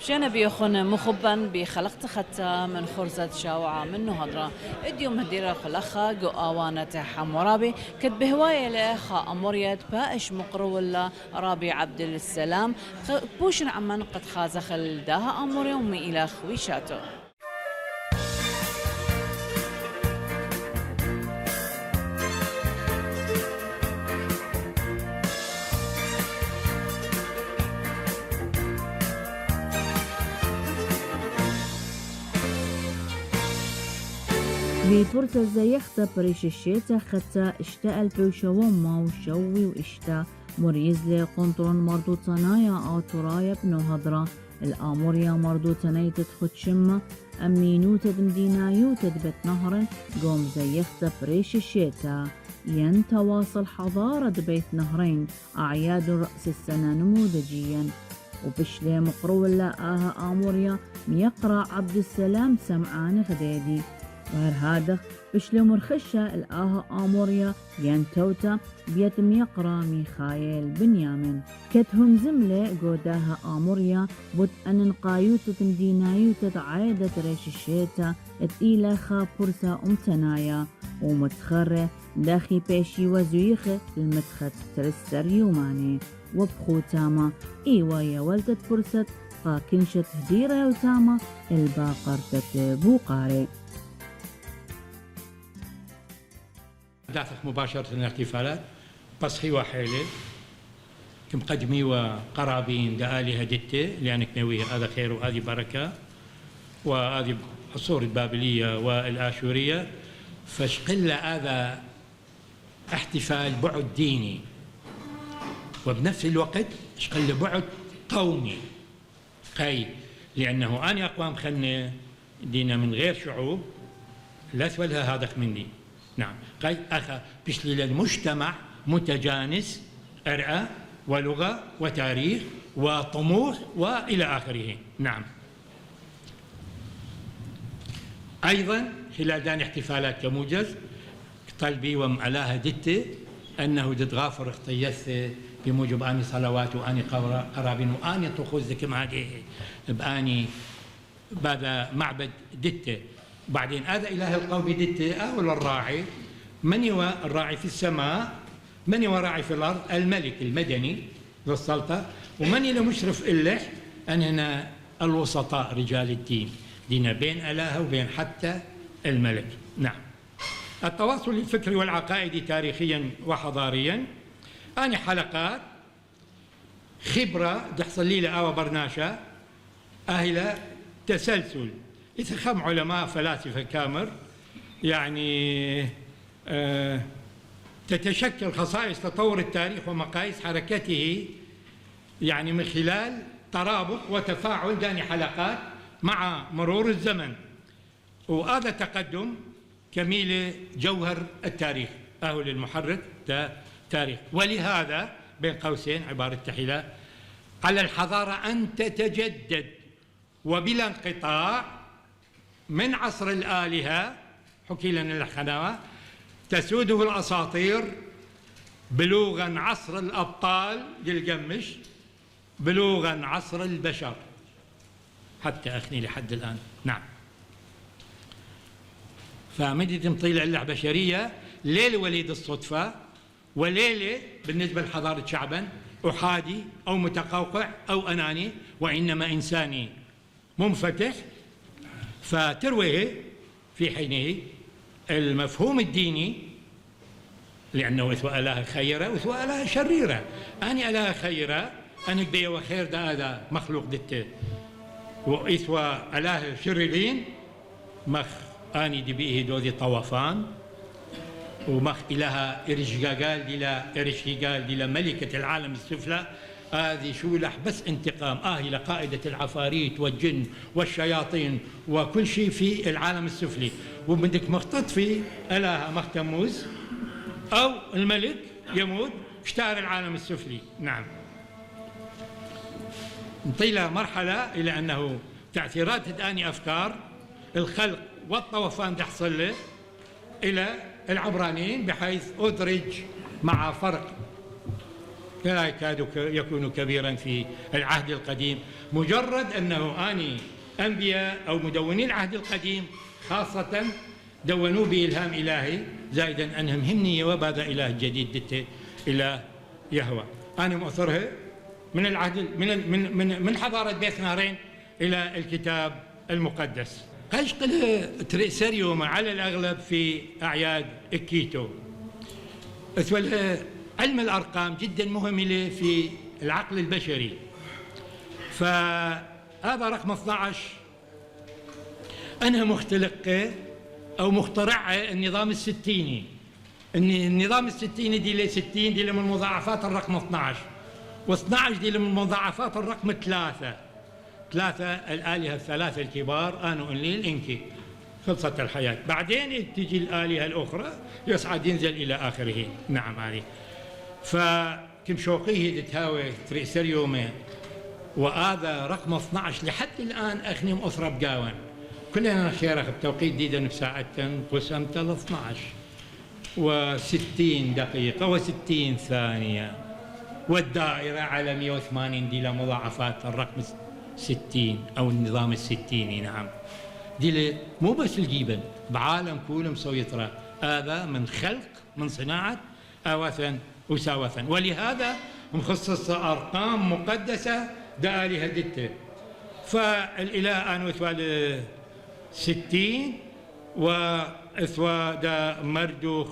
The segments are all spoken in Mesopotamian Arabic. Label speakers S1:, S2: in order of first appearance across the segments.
S1: مشان بيخون مخبا بخلقت ختا من خرزة شاوعة من نهضرة اديوم هديرة خلخة جو آوانة حمورابي كد بهواية لخا أموريات باش مقرول رابي عبد السلام بوشن عمان قد خازخ الداها أموري ومي إلى خويشاتو.
S2: بفرصة زيختا بريش الشيتا ختا اشتا البوشوان ما وشوي واشتا مريزلي قنطرون مردو تنايا آتورايا بنو هضرة الآموريا مردو تنايتت خدشمة أمينوتة مدينايوتة بيت نهر قوم زيختا بريش الشيتا ين تواصل حضارة بيت نهرين أعياد رأس السنة نموذجيا وبشلي مقرولة آها آموريا ميقرأ عبد السلام سمعان غديدي وهر هذا بشلي مرخشة الآها آموريا ينتوتا بيتم يقرا ميخايل بنيامين كتهم زملة قوداها آموريا بد أن نقايوتة مدينايوتة عايدة ريش الشيتا اتإيلا خا برسا أمتنايا ومتخرة داخي بيشي وزويخة المتخت ترسر يوماني وبخو تاما إيوايا ولدت فرصة قاكنشت هديرة وتاما الباقر تتبوقاري
S3: دافق مباشرة الاحتفالات بصحي وحيلة كمقدمي وقرابين دآلي هدتة لأنك نويه هذا خير وهذه بركة وهذه عصور البابلية والآشورية فشقل هذا احتفال بعد ديني وبنفس الوقت شقل بعد قومي قي لأنه أنا أقوام خلنا دينا من غير شعوب لا تولها هذا مني نعم قي أخا بشلي للمجتمع متجانس أرأى ولغة وتاريخ وطموح وإلى آخره نعم أيضا خلال دان احتفالات كموجز طلبي ومعلاها دتة أنه دد غافر اختيث بموجب أني صلوات وأني قرابين وأني طخوزك معه بأني بعد معبد دتة بعدين هذا إله القوم دتة أول الراعي من هو الراعي في السماء من هو الراعي في الأرض الملك المدني ذو السلطة ومن هو مشرف إلح أن هنا الوسطاء رجال الدين دين بين إله وبين حتى الملك نعم التواصل الفكري والعقائدي تاريخيا وحضاريا أنا حلقات خبرة تحصل لي لأوا برناشة أهلا تسلسل إذا خم علماء فلاسفة كامر يعني تتشكل خصائص تطور التاريخ ومقاييس حركته يعني من خلال ترابط وتفاعل داني حلقات مع مرور الزمن وهذا تقدم كميل جوهر التاريخ أهل المحرك تاريخ ولهذا بين قوسين عبارة تحيلة على الحضارة أن تتجدد وبلا انقطاع من عصر الآلهة حكي لنا الحناوة تسوده الأساطير بلوغا عصر الأبطال للجمش بلوغا عصر البشر حتى أخني لحد الآن نعم فمدة مطيلة اللعبة بشرية ليلة وليد الصدفة وليلة بالنسبة لحضارة شعبا أحادي أو متقوقع أو أناني وإنما إنساني منفتح فترويه في حينه المفهوم الديني لأنه إثوى إله خيرة وإثوى إله شريرة أني إله خيرة أنك بي وخير ده هذا مخلوق دته وإثوى إله شريرين مخ أني دبيه دوذي طوفان ومخ إلها إرشقاقال ديلا إرشقاقال ديلا ملكة العالم السفلى هذه شولح بس انتقام إلى قائدة العفاريت والجن والشياطين وكل شيء في العالم السفلي وبدك مختط في إله مختموز أو الملك يموت اشتهر العالم السفلي نعم نطيلة مرحلة إلى أنه تأثيرات تداني أفكار الخلق والطوفان تحصل له إلى العبرانيين بحيث أدرج مع فرق لا يكاد يكون كبيرا في العهد القديم، مجرد أنه أني أنبياء أو مدوني العهد القديم خاصة دونوا بإلهام إلهي، زائدا أنهم همني وبهذا إله جديد دته إله يهوى. أنا مؤثرها من العهد من حضارة بيت نهرين إلى الكتاب المقدس. أشقله تريسر يوم على الأغلب في أعياد الكيتو. علم الأرقام جدا مهم له في العقل البشري. فهذا رقم 12 أنها مختلقة أو مخترعة النظام الستيني. النظام الستيني دي له 60 دي له من مضاعفات الرقم 12، و12 دي له من مضاعفات الرقم 3. الآلهة الثلاثة الكبار آنو إنليل إنكي، خلصت الحياة. بعدين تجي الآلهة الأخرى يصعد ينزل إلى آخره. نعم هذه. فكم شوقيه تهاوي تريسر يومين، وهذا رقم 12 لحد الآن أخنم أسرة بقاون كلنا نشيرخ بتوقيت ديدا بساعتين قسمت ل 12 و60 دقيقة و60 ثانية، والدائرة على 180 دي لمضاعفات الرقم 60 أو النظام الستيني. نعم دي مو بس الجيبن بعالم كله مسويطرة، هذا من خلق من صناعة آواثا وساوثا، ولهذا مخصص أرقام مقدسة دا آلهة دته. فالإله أنو إثوال 60 وإثوى دا مردوخ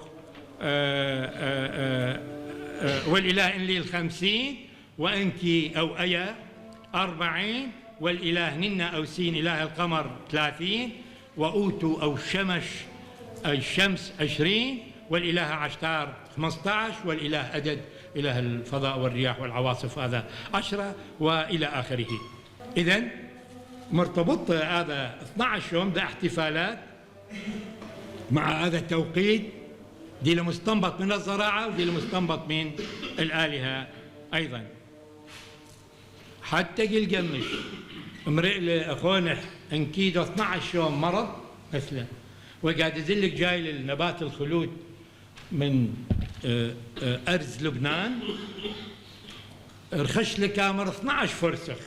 S3: والإله إنليل 50 وأنكي أو أيا 40، والإله ننا أو سين إله القمر 30، وأوتو أو شمش أي الشمس 20، والإله عشتار 15، والإله أدد إله الفضاء والرياح والعواصف هذا 10، وإلى آخره. إذن مرتبط هذا 12 يوم ده احتفالات مع هذا التوقيت، دي المستنبط من الزراعة ودي المستنبط من الآلهة أيضا. حتى قل قمش امرئ لأخونا انكيد 12 يوم مرض مثلا، وقاعد يزلك جاي للنبات الخلود من أرز لبنان، رخش لك كامر 12 فرسخ.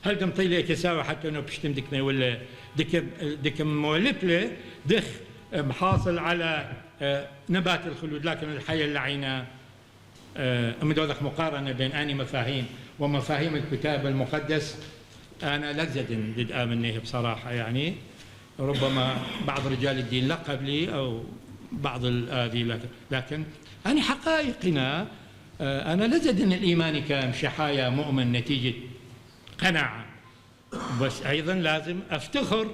S3: هل دم طيلة يساوي حتى انه بشتم دكنا ولا دك مولف له دخ محاصل على نبات الخلود، لكن الحياة اللعينة مدوذخ مقارنة بين أني مفاهيم ومفاهيم الكتاب المقدس. أنا لزد ضد آمنه بصراحة، يعني ربما بعض رجال الدين لقب لي أو بعض هذه، لكن أنا حقائقنا أنا لزد أن الإيمان كمشحايا مؤمن نتيجة قناعة، بس أيضا لازم أفتخر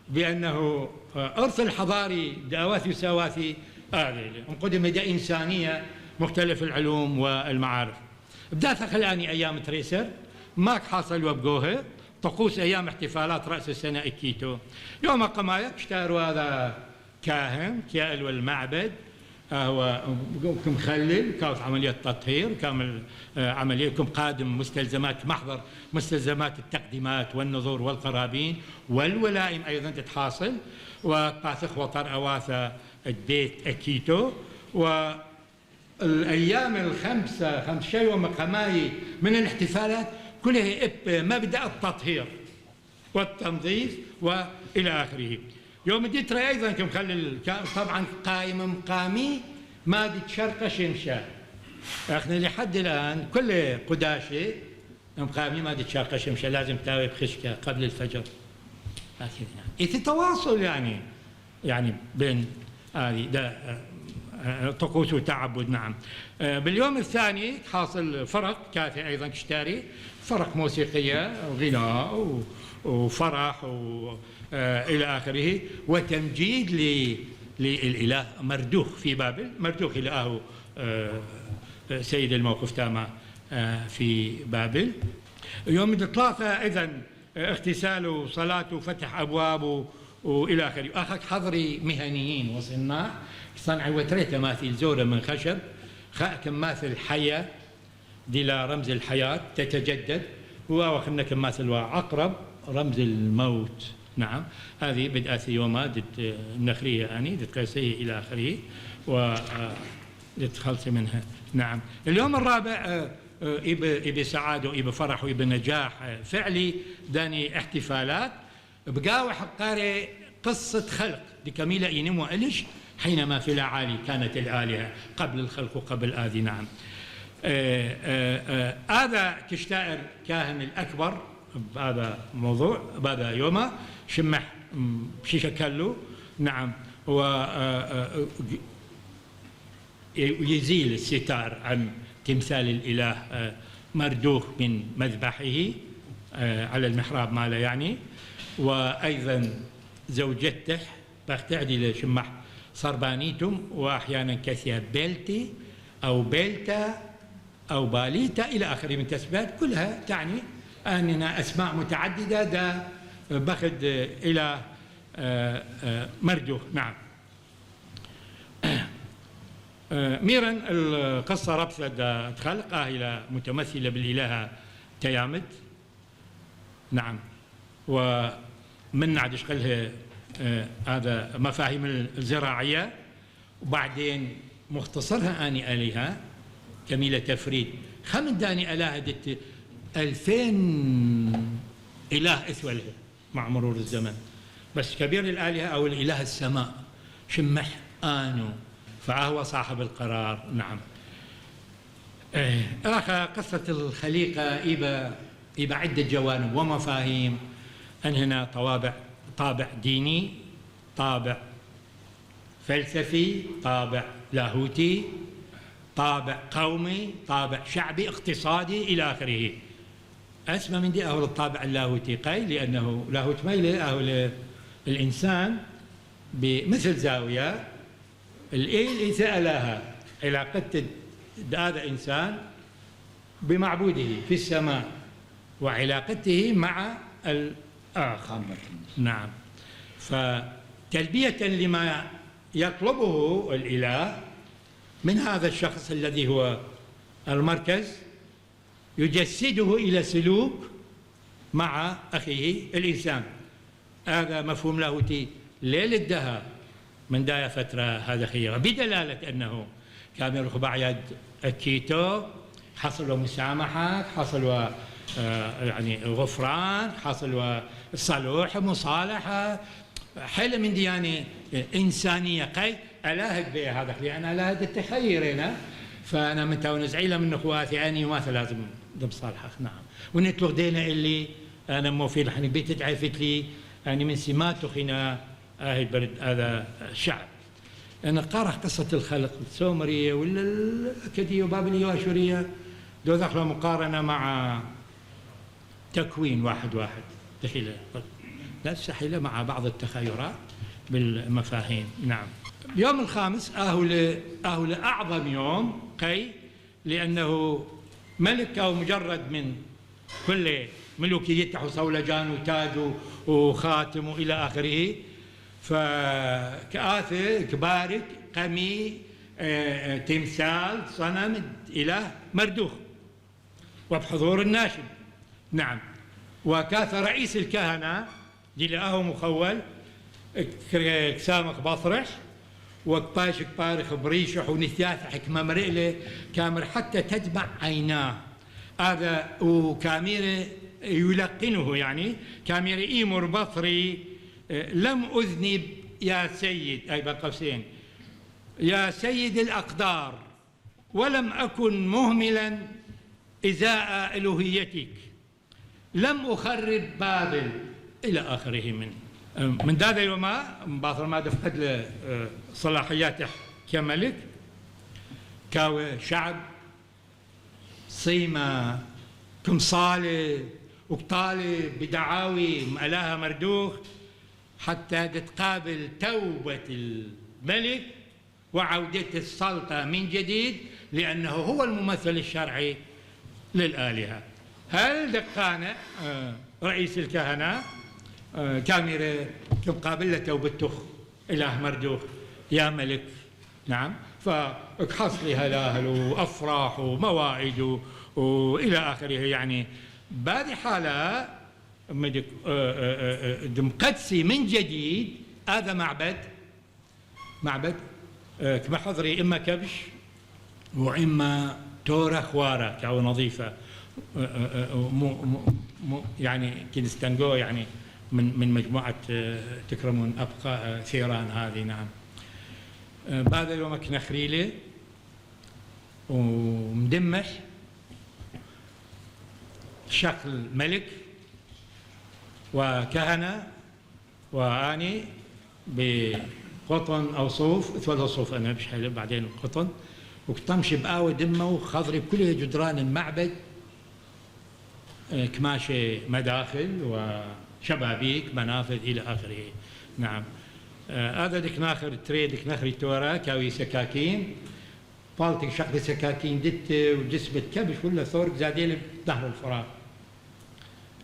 S3: بأنه إرث الحضاري دعوات وسواتي هذه انقدم دا إنسانية مختلف العلوم والمعارف. بدأت خلاني أيام تريسر ماك حاصل وبقوها طقوس أيام احتفالات رأس السنة الكيتو. يوم قماية اشتاروا هذا كاهن كيال والمعبد هو مخلل كانت عملية تطهير كامل، عملية قادم مستلزمات محضر مستلزمات التقديمات والنذور والقرابين والولائم أيضا تتحاصل، وقاثخ وطر أواثة البيت أكيتو. والأيام خمس يوم قماي من الاحتفالات كلها مبدأ التطهير والتنظيف وإلى آخره. يوم ديترا أيضا كمخلل طبعا قايم مقامي ما دي تشرقش إنشاء، احنا لحد الآن كل قداشة مقامي ما دي تشرقش إنشاء لازم تاوي بخشكة قبل الفجر. لكن يعني تواصل يعني بين هذه طقوس وتعبد. نعم باليوم الثاني حاصل فرق كافي أيضا كشتاري، فرق موسيقية وغناء وفرح إلى آخره، وتمجيد للإله مردوخ في بابل. مردوخ إلهه سيد الموقف تاما في بابل. يوم 3 إذن اغتسال وصلاة وفتح أبواب وإلى آخره. أخذ حضري مهنيين وصناع صنعوا تماثيل زورة من خشب، كماثل حية دي لا رمز الحياة تتجدد، وخلنا كماثل عقرب رمز الموت. نعم هذه بدأت يوما دت النخرية يعني دت قيسية إلى آخره ودت خلص منها. نعم اليوم الرابع إبي سعادة وإبي فرح وإبي نجاح فعلي داني احتفالات بقاوة حقاري قصة خلق لكميلة ينمو إلش حينما في الأعالي كانت الآلهة قبل الخلق وقبل آذي. نعم. هذا كشتائر كاهن الأكبر بهذا الموضوع بهذا يومه شمح شيشة كله. نعم. ويزيل الستار عن تمثال الإله مردوخ من مذبحه على المحراب ماله يعني. وأيضا زوجته بختعدي لشمح صربانيتم وأحيانا كثير بيلتي أو بيلتا أو باليتا إلى آخره من تسميات كلها تعني أننا أسماء متعددة دا بخد إلى مردوخ. نعم. ميرا القصة ربثة دا تخلق إلى متمثلة بالإلهة تيامت. نعم. ومن عدش قلها هذا مفاهيم الزراعية وبعدين مختصرها أني آلهة كميلة تفريد خمن داني آلهة دت 2000 إله إثوى لها مع مرور الزمن. بس كبير الآلهة أو الإله السماء شمح آنو فهو صاحب القرار. نعم. قصة الخليقة إبا عدة جوانب ومفاهيم أن هنا طابع ديني، طابع فلسفي، طابع لاهوتي، طابع قومي، طابع شعبي، اقتصادي إلى آخره. أسمى من دي أهل الطابع اللاهوتي قاي لأنه لاهوت ميلة أهل الإنسان بمثل زاوية الإيل سألها علاقة هذا إنسان بمعبوده في السماء وعلاقته مع الآخر. نعم. فتلبية لما يطلبه الإله من هذا الشخص الذي هو المركز يجسده إلى سلوك مع أخيه الإنسان. هذا مفهوم لاهوتي ليل الدهر من داية فترة هذا خيرة بدلالة أنه كان يروح بعيد الكيتو حصلوا مسامحة، حصلوا يعني غفران، حصلوا صلوح مصالحة حيلة من ديانة إنسانية قي ألاهد بها هذا لأن ألاهد التخير هنا فأنا من تو نزعيلة من أخواتي أني وما لازم بصالحة. نعم. ونتلغ دينا اللي أنا موفي لحني بيت تعرفت لي يعني من سمات خنا أهل برد هذا الشعب. أنا قارح قصة الخلق السومرية ولا الأكدية وبابلية وأشورية دو دخلوا مقارنة مع تكوين واحد دخيلة لا تستحيل مع بعض التخيرات بالمفاهيم. نعم. يوم الخامس أهل أعظم يوم قي لأنه ملك أو مجرد من كل ملوكيته صولجان وتاج وخاتم إلى آخره فكآثر كبارك قمي تمثال صنم إله مردوخ وبحضور الناشد. نعم. وكاث رئيس الكهنة جلاه مخول كسامك بطرح وكباش كبارخ بريشح ونثياث حكمة مرئلة كامر حتى تدمع عيناه. هذا وكامير يلقنه يعني كامير إيمر بطري لم أذنب يا سيد أي بقوسين يا سيد الأقدار ولم أكن مهملا إزاء ألوهيتك لم أخرب بابل إلى آخره من ذا يوما باطل ما دفقد له صلاحياته كملك كاو شعب صيمة كمصالة وقطالة بدعاوي مألاها مردوخ حتى تتقابل توبة الملك وعودة السلطة من جديد لأنه هو الممثل الشرعي للآلهة. هل دقانة رئيس الكهنة كاميرا تقابل توبته إله مردوخ يا ملك. نعم. فحصلي هلاهل وأفراح ومواعيد وإلى آخره يعني بهذه حالة قدسي من جديد. هذا معبد كما حضري إما كبش وإما تورا خوارة كاو نظيفة يعني كينستنجو يعني من مجموعة تكرمون أبقى ثيران هذه. نعم. بعد يوم كنخريلة ومدمح شكل ملك وكهنة وأني بقطن أو صوف، ثلاث صوف أنا مش حلو بعدين قطن، وكتمشي بقاوة دمه وخضري بكل جدران المعبد كماشة مداخل وشبابيك منافذ إلى آخره. نعم. هذا ديك ناخر تري ديك ناخر تورا كاوي سكاكين بالتك شقد سكاكين دت وجسبت كبش ولا ثورك زادين بظهر الفرات،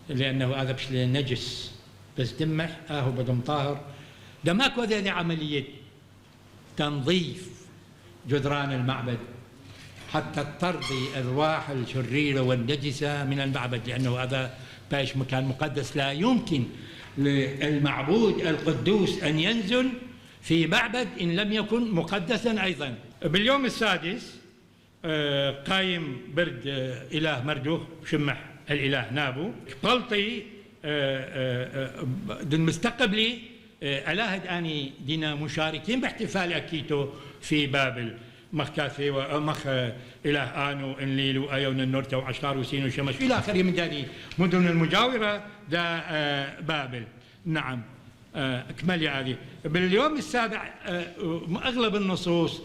S3: لأنه هذا بش نجس بس دمح هو بدم طاهر. ده ماكو هذه عملية تنظيف جدران المعبد حتى تطردي الأرواح الشريرة والنجسة من المعبد، لأنه هذا باش مكان مقدس، لا يمكن للمعبود القدوس أن ينزل في معبد إن لم يكن مقدسا أيضا. باليوم السادس قايم برد إله مردوخ شمح الإله نابو قلطي المستقبلي ألاهد أني دينا مشاركين باحتفال أكيتو في بابل مخ كاثي ومخ إله آنو إنليل وآيون النورتا وعشتار وسين وشمش إلى آخره من داني مدن المجاورة دا بابل. نعم. أكمل هذه. باليوم السابع أغلب النصوص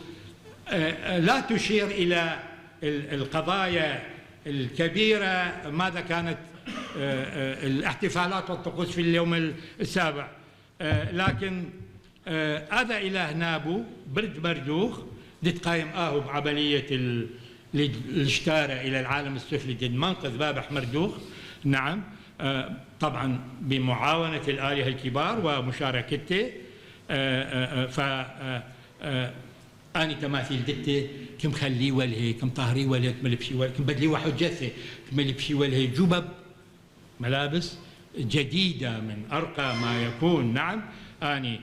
S3: لا تشير إلى القضايا الكبيرة ماذا كانت الاحتفالات والطقوس في اليوم السابع، لكن هذا إله نابو برد مردوخ تقايم بعملية الاشتارة إلى العالم السفلي دي منقذ بابح مردوخ. نعم. طبعا بمعاونة الآلهة الكبار ومشاركته. أني تماثيل دتي كم خلي وله كم طهري وله كم لبشي وله كم بدلي واحد جثة كم لبشي وله جبب ملابس جديدة من أرقى ما يكون. نعم. أني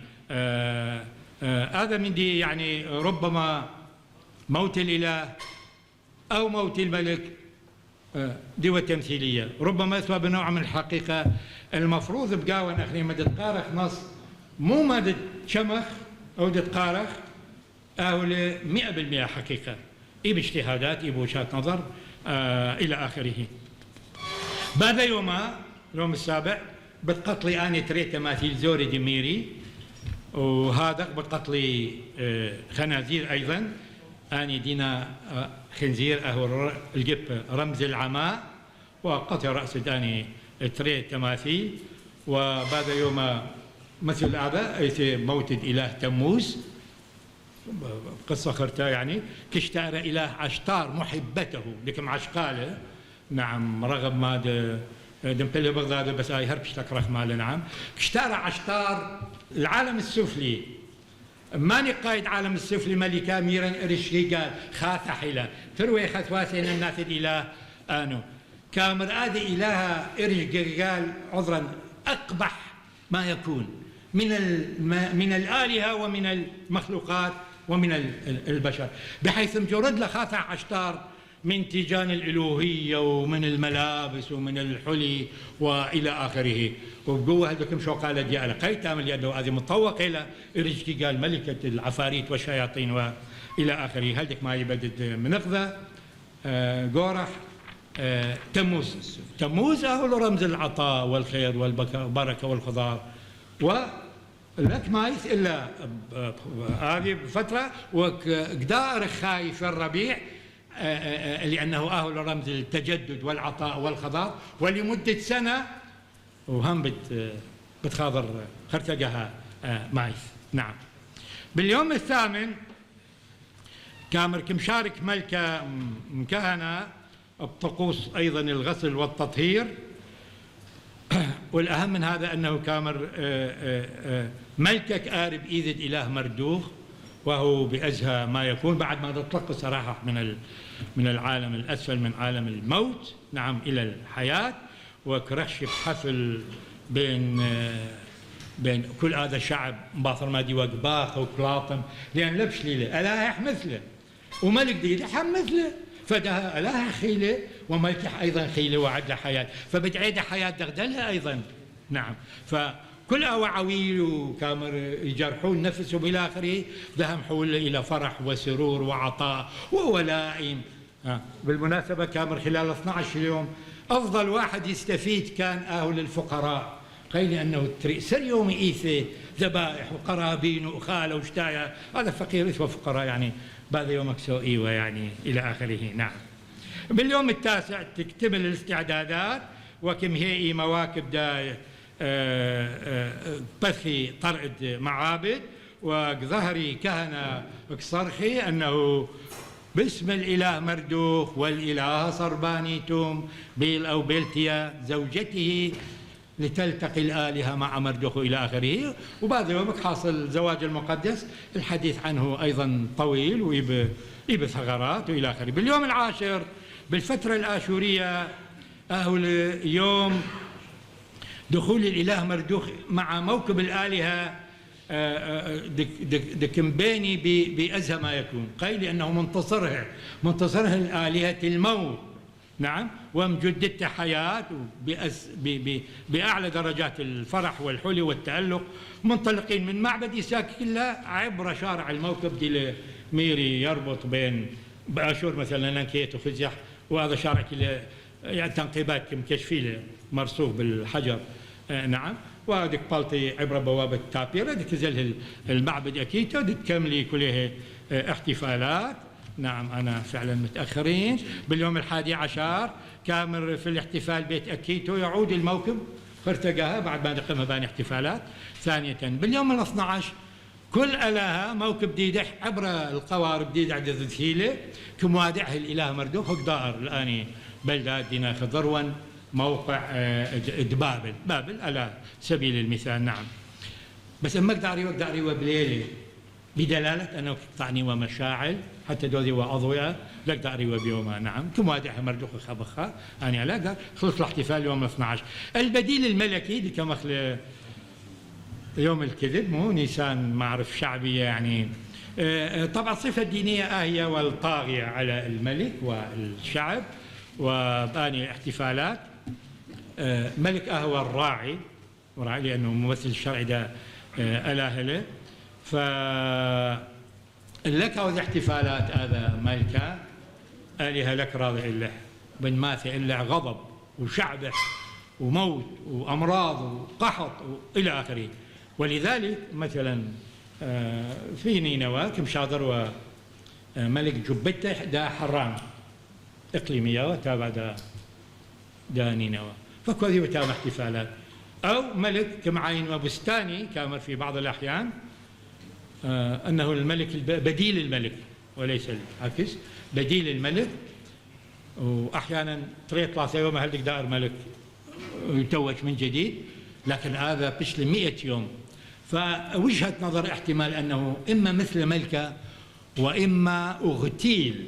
S3: هذا من دي يعني ربما موت الإله أو موت الملك دي تمثيلية، ربما يسوى بنوع من الحقيقة. المفروض بقاون أخني مدد قارخ نص مو مدد شمخ أو دد قارخ أو 100% حقيقة، إيه باجتهادات إيه بوجهات نظر إلى آخره. بعد يوم السابع بتقتلي أني تري تماثيل زوري دميري، وهذا بتقتلي خنازير أيضا. أني دينا خنزير أهو الجب رمز العماء وقطع رأس داني تري تماثيل. وبعد يوم مثل هذا أي موتد إله تموز قصة خرتا يعني كشتار إله عشتار محبته لكم عشقاله. نعم. رغم ما دمبله بغداد بس هاي هربش تكره ماله. نعم. كشتار عشتار العالم السفلي ماني قايد عالم السفلي ملكا ميرا إرشي قال خاث حيلة تروي خثواتين الناس الإله آنو كامر آدي إله إرش قال عذرا أقبح ما يكون من الآلهة ومن المخلوقات ومن البشر، بحيث مجرد لخاثع عشتار من تيجان الإلوهية ومن الملابس ومن الحلي وإلى آخره. وبقوة هذوكم شو قال ديالا قيتا من يده هذه متطوق إلى إرشكي قال ملكة العفاريت والشياطين وإلى آخره. هذيك ما يبدد منقذة قورح تموز هو رمز العطاء والخير والبركة والخضار. ولك ما يث إلا هذه فترة وقدار خايف الربيع لأنه أهل رمز التجدد والعطاء والخضار، ولمدة سنة وهم بتخاضر خرتقها معيث. نعم. باليوم الثامن كامر كمشارك ملكة مكهنة بطقوس أيضا الغسل والتطهير، والأهم من هذا أنه كامر ملكك قارب إيذد إله مردوخ، وهو بأزهى ما يكون بعد ما تطلق صراحة من العالم الأسفل من عالم الموت. نعم. إلى الحياة. وكرش بحفل بين كل هذا الشعب مباطر مادي وقباخ وكلاطم، لأن لبش ليلة ألا يحمث له وملك دي يحمث له فدها لها خيلة وملكح أيضا خيلة وعد لها حياة، فبتعيد حياة دغدلها أيضا. نعم، فكل وعويل وكامر يجرحون نفسهم إلى آخره، ذهب حول إلى فرح وسرور وعطاء وولائم. بالمناسبة كامر خلال 12 يوم أفضل واحد يستفيد كان أهل الفقراء، قيل لأنه سر يوم إيثة ذبائح وقرابين وأخالة وشتايا، هذا فقير اسمه فقراء يعني بعد يومك سوئي ويعني إلى آخره. نعم. باليوم التاسع تكتمل الاستعدادات وكم هي مواكب دا بثي طرد معابد وظهري كهنة صرخي أنه باسم الإله مردوخ والإله صربانيتم بيل أو بيلتيا زوجته لتلتقي الآلهة مع مردوخ إلى آخره. وبعد يومك حاصل زواج المقدس، الحديث عنه أيضا طويل ويب ثغرات وإلى آخره. باليوم العاشر بالفترة الآشورية أهل يوم دخول الإله مردوخ مع موكب الآلهة دكمبيني بأزهى ما يكون، قيل لأنه منتصرها الآلهة الموت. نعم، ومجددت حياة بأعلى درجات الفرح والحلي والتألق، منطلقين من معبد إيساك كلها عبر شارع الموكب دي ميري يربط بين باشور مثلا نانكيت وخزيح، وهذا شارع كله يعني تنقيبات كشفيله مرصوف بالحجر. نعم، وهذيك بالتي عبر بوابه تابير، هذيك زل المعبد اكيد تكملي كلها احتفالات. نعم، أنا فعلا متأخرين. باليوم 11 كامر في الاحتفال بيت أكيتو يعود الموكب فارتقاها بعد ما نقم بان احتفالات. ثانية باليوم 12 كل ألاها موكب ديدح عبر القوارب ديدح ذذيلة كموادعه الإله مردوخ دائر الآن بلدات دينا خضرون موقع بابل على سبيل المثال. نعم، بس أما قداري وبليلة بدلالة أنه قطعني ومشاعل حتى دوذي وأضوية لك داري وبيوما. نعم، كموادعها مردوخ خبخة أنا علاقة خلص الاحتفال يوم 12. البديل الملكي دي كمخل يوم الكذب مو نيسان معرف شعبية يعني. طبعا الصفة الدينية هي والطاغية على الملك والشعب وباني احتفالات. ملك هو الراعي لأنه ممثل الشرعي ده ألاهله. فلك هذه احتفالات هذا ملكة آلهة لك راضي إله بن ماثي إلا غضب وشعبه وموت وأمراض وقحط إلى آخره. ولذلك مثلا في نينوى كم شاطر وملك جبته دا حران إقليمية وتابع دا نينوى، فكذي وتابع احتفالات. أو ملك كمعين وبستاني كامر في بعض الأحيان أنه الملك بديل الملك وليس العكس، بديل الملك. وأحيانا يطلع يوم هلك دائر ملك يتوج من جديد، لكن هذا بشل 100 يوم. فوجهة نظر احتمال أنه إما مثل ملكة وإما أغتيل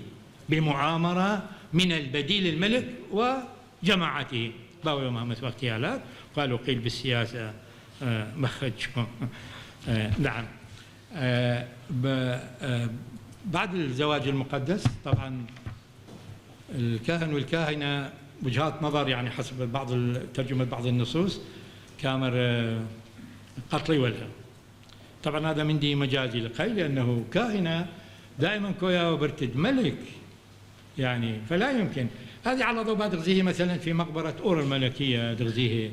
S3: بمعامرة من البديل الملك وجماعته. باو يوم مثل اغتيالات قالوا قيل بالسياسة مخرجكم. نعم. بعد الزواج المقدس طبعا الكاهن والكاهنة وجهات نظر يعني حسب بعض ترجمة بعض النصوص كامر قتلي ولها. طبعا هذا من دي مجازي لقيل لأنه كاهنة دائما كويا وبرتد ملك يعني، فلا يمكن هذه على ضوء تغزيه مثلا في مقبرة أور الملكية تغزيه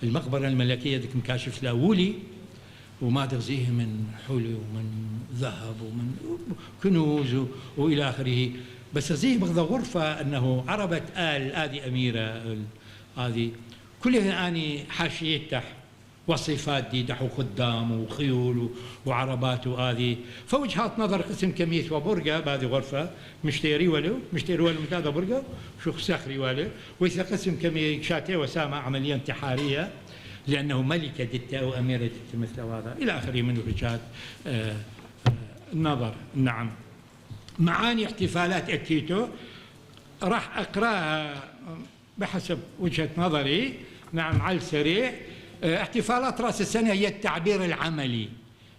S3: المقبرة الملكية ذيك مكاشف لاولي وما تغزيه من حلي ومن ذهب ومن كنوز وإلى آخره. بس تغزيه بغض غرفة أنه عربة هذه أميرة هذه كلها أني حاشيته وصفات دي دحو خدام وخيول وعربات وهذه. فوجهات نظر قسم كميس وبرقة بهذه غرفة مشتري ولو من هذا برقة شو سخري ولو وإذا قسم كمي شاتي وسامة عملية انتحارية لأنه ملكة دتة وأميرة دتة مثل هذا إلى آخره من وجهات نظر. نعم، معاني احتفالات أكيتو راح أقرأها بحسب وجهة نظري. نعم، على السريع. احتفالات رأس السنة هي التعبير العملي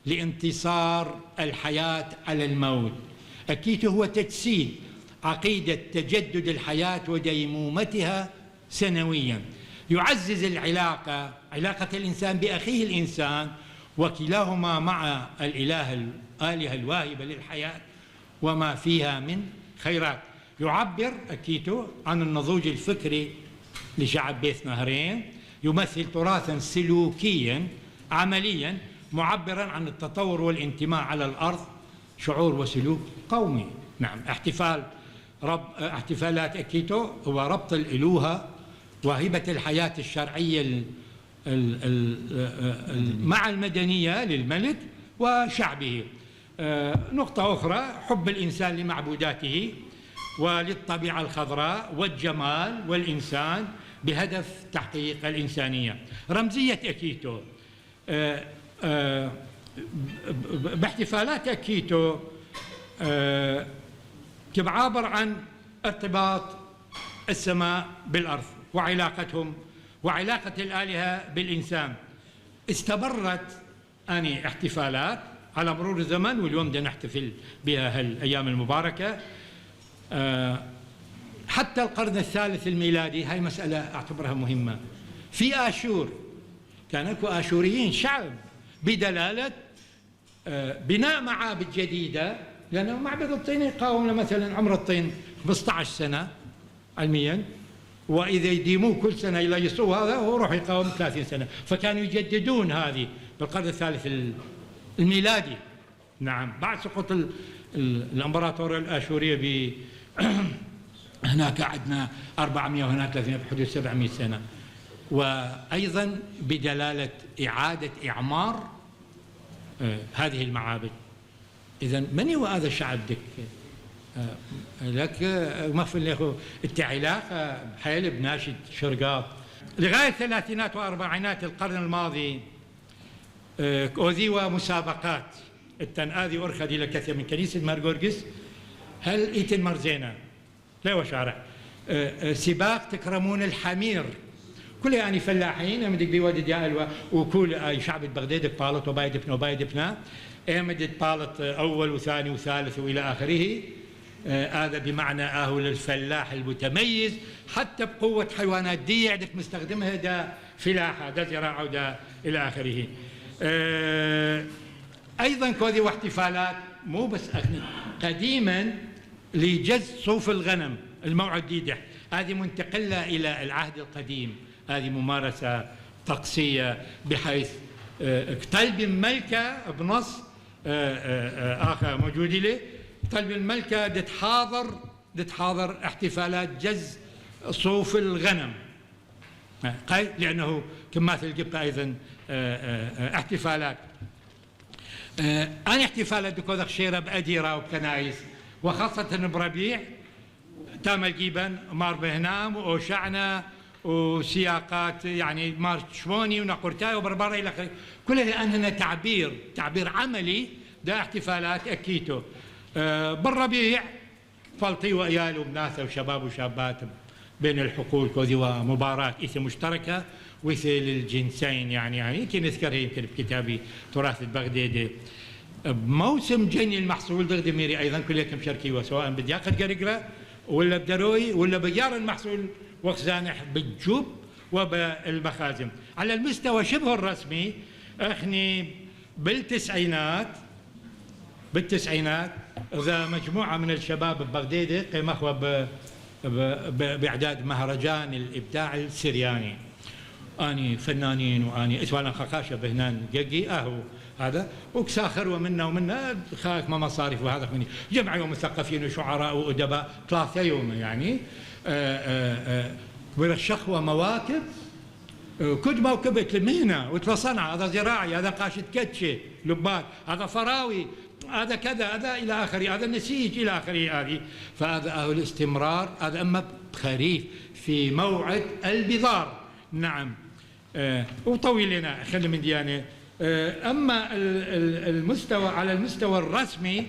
S3: لانتصار الحياة على الموت. أكيتو هو تجسيد عقيدة تجدد الحياة وديمومتها سنويا، يعزز علاقة الإنسان بأخيه الإنسان، وكلاهما مع الآلهة الواهبة للحياة وما فيها من خيرات. يعبر أكيتو عن النضوج الفكري لشعب بيت نهرين، يمثل تراثا سلوكيا عمليا معبرا عن التطور والانتماء على الأرض، شعور وسلوك قومي. نعم، احتفالات أكيتو هو ربط الألوهة وهبة الحياة الشرعية مع المدنية للملك وشعبه. نقطة أخرى، حب الإنسان لمعبوداته وللطبيعة الخضراء والجمال والإنسان بهدف تحقيق الإنسانية. رمزية أكيتو باحتفالات أكيتو تعبر عن ارتباط السماء بالأرض وعلاقتهم وعلاقة الآلهة بالإنسان. استمرت احتفالات على مرور الزمن، واليوم بدنا نحتفل بها هالأيام المباركة حتى القرن الثالث الميلادي. هاي مسألة أعتبرها مهمة. في آشور كان اكو آشوريين شعب بدلالة بناء معابد جديدة، لأنه معبد الطين يقاوم مثلا عمر الطين 15 سنة علميا، وإذا يديموه كل سنة يليسوه هذا هو يروح يقاوم 30 سنة، فكانوا يجددون هذه بالقرن الثالث الميلادي. نعم، بعد سقوط الإمبراطورية الآشورية هناك عندنا 400 وهناك 300 بحدود 700 سنة. وأيضا بدلالة إعادة إعمار هذه المعابد. إذا من هو هذا الشعب دك؟ لك مغفل له التعلاقة بحيل بناشد شرقاط. لغاية الثلاثينات وأربعينات القرن الماضي أوذيوا مسابقات التنآذي أرخد إلى كثير من كنيسة مارغورغس هل إيتن مرزينا لا وشارع سباق تكرمون الحمير كل يعني فلاحين امدك بوادي ديال وكل شعب بغداد بالط وبايد بنا امدت بالط اول وثاني وثالث والى اخره. هذا بمعنى اهل الفلاح المتميز حتى بقوه حيوانات دي عندك مستخدمها دا فلاحه دا زراعه دا الى اخره. ايضا كذي واحتفالات مو بس قديما لجز صوف الغنم الموعد ديدح، هذه منتقله الى العهد القديم. هذه ممارسه طقسيه بحيث قلب الملكه بنص اخر موجود له قلب الملكه تحاضر احتفالات جز صوف الغنم لانه كما القبطه ايضا احتفالات احتفالات دكوذا خشيره باديره وبكنايس وخاصه بربيع تامل جيبا مار بهنام واوشعنا وسياقات يعني مار شووني ونقرتاي وبربره الى اخره. كل الان هنا تعبير عملي ده احتفالات اكيتو. بالربيع فلطي وايال وبناثه وشباب وشابات بين الحقول كذي ومباراه إثي مشتركه وإثي للجنسين يعني يمكن نذكرها يمكن بكتابي تراث البغدادي. بموسم جني المحصول دغدي ميري ايضا كلكم شركي سواء بدياقه قرقره ولا بدروي ولا بجار المحصول وخزانح بالجوب وبالمخازن. على المستوى شبه الرسمي اخني بالتسعينات اذا مجموعه من الشباب ببغداد قيم اخوه باعداد مهرجان الابداع السرياني. اني فنانين واني اسوانا خقاشه بهنان جقي اهو هذا وكساخر ومنا خاك ما مصاريف وهذا مني جمع يوم مثقفين وشعراء وادباء 3 يوم يعني بالشخوه مواكب كد موكبة المهنة وتصنع هذا زراعي هذا قاشة كتشة لبات هذا فراوي هذا كذا هذا إلى آخره هذا نسيج إلى آخره. هذه فهذا أهو الاستمرار هذا أما بخريف في موعد البذار. نعم وطويل لنا خلي من ديانة. أما المستوى على المستوى الرسمي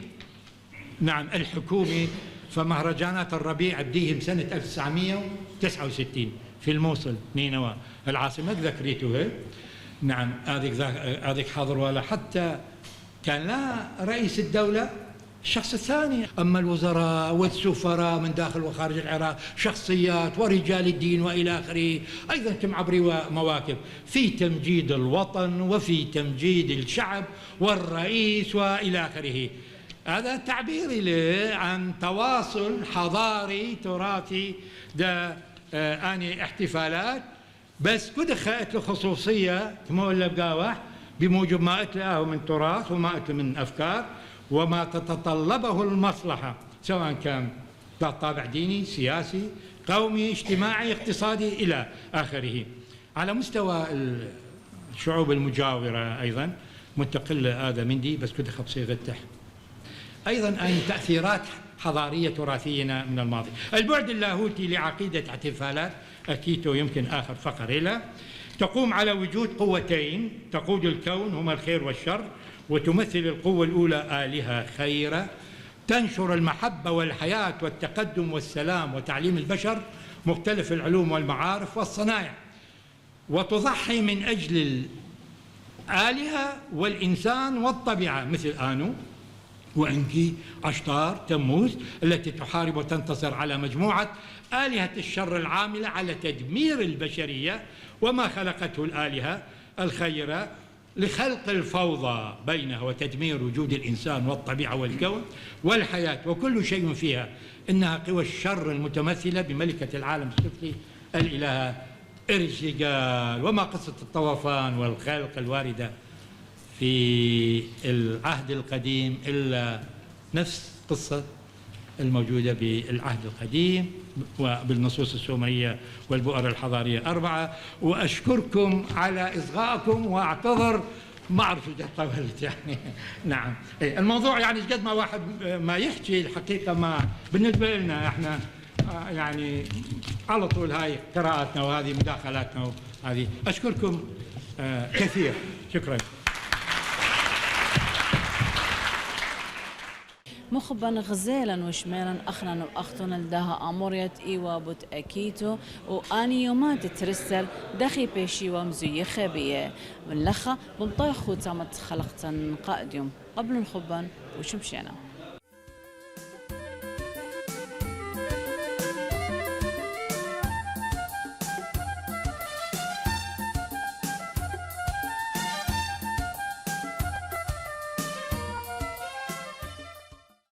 S3: نعم الحكومي فمهرجانات الربيع بديهم سنة 1969 في الموصل نينوى العاصمة ذكريتوها. نعم هذيك حاضر ولا حتى كان لا رئيس الدولة الشخص الثاني. أما الوزراء والسفراء من داخل وخارج العراق شخصيات ورجال الدين وإلى آخره، أيضا تم عبر مواكب في تمجيد الوطن وفي تمجيد الشعب والرئيس وإلى آخره. هذا تعبيري عن تواصل حضاري تراثي ده آني احتفالات، بس كده خائت له خصوصية تمول بقاوح بموجب ما أتلاه من تراث وما أتلاه من أفكار وما تتطلبه المصلحة، سواء كان طابع ديني سياسي قومي اجتماعي اقتصادي إلى آخره. على مستوى الشعوب المجاورة أيضا مستقلة هذا مندي، بس كده خط صيغته أيضا أن تأثيرات حضارية تراثينا من الماضي. البعد اللاهوتي لعقيدة احتفالات أكيتو يمكن آخر فقر إلى تقوم على وجود قوتين تقود الكون هما الخير والشر، وتمثل القوة الأولى آلهة خيرة تنشر المحبة والحياة والتقدم والسلام وتعليم البشر مختلف العلوم والمعارف والصنائع، وتضحي من أجل الآلهة والإنسان والطبيعة مثل آنو وإنكي عشتار تموز التي تحارب وتنتصر على مجموعة آلهة الشر العاملة على تدمير البشرية وما خلقته الآلهة الخيرة لخلق الفوضى بينها وتدمير وجود الإنسان والطبيعة والكون والحياة وكل شيء فيها. إنها قوى الشر المتمثلة بملكة العالم السفلي الإلهة إرشيغال. وما قصة الطوفان والخلق الواردة في العهد القديم إلا نفس قصة الموجودة بالعهد القديم وبالنصوص السومرية والبؤر الحضارية 4. وأشكركم على إصغائكم وأعتذر ما أعرف إذا طولت يعني. نعم الموضوع يعني قد ما واحد ما يحكي الحقيقة ما بالنسبة لنا إحنا يعني على طول هاي قراءاتنا وهذه مداخلاتنا وهذه. أشكركم كثير، شكرا.
S1: مخبن غزيلا وشميلا أخنا وأختنا لداها أمورية إيوا بوت أكيتو وآني يومات ترسل دخي بيشي ومزوية خبية من لخا بنطيخو تامت خلقتن قائد يوم قبل الخبن وشمشينا.